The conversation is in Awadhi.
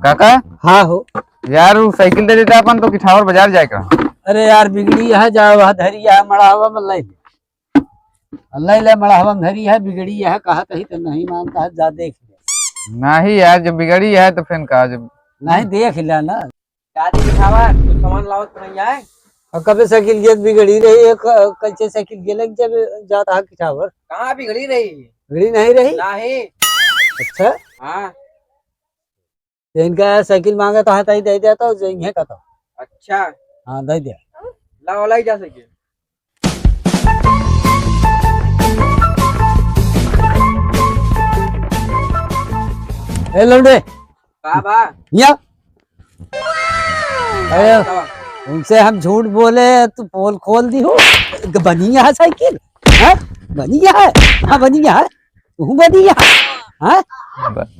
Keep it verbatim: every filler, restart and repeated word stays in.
काका? हाँ हो। यार, उ साइकिल दे देता अपन तो किठावर बाजार जाए का। अरे यार, बिगड़ी है, जा वह धरी है, मड़ावा में ले ले। ले ले, मड़ावा में धरी है, बिगड़ी है, कहत ही तो नहीं मानता है, जा देख ले। नहीं यार, जब बिगड़ी है तो फिर का, जब नहीं, देख ले ना। का दे दिखावा, कुछ सामान लावत तो नहीं आए? और कबे साइकिल गियत बिगड़ी रही है, क-, कैसे साइकिल गियलक जब जात हा किठावर? कहाँ बिगड़ी रही? बिगड़ी नहीं रही? नहीं। अच्छा। हाँ। तो इनका साइकिल मांगे तो हाथ आई दे दिया तो जो इन्हें का तो। अच्छा। हाँ, दे दिया। लाओ, लाई जा साइकिल। ए लौंडे, का बा? या। अरे, का बा? उनसे हम झूठ बोले, तू पोल खोल दी हो। बनी यहाँ साइकिल? हाँ? बनी यहाँ? हाँ, बनी यहाँ। तू बनी यहाँ? हाँ? ब-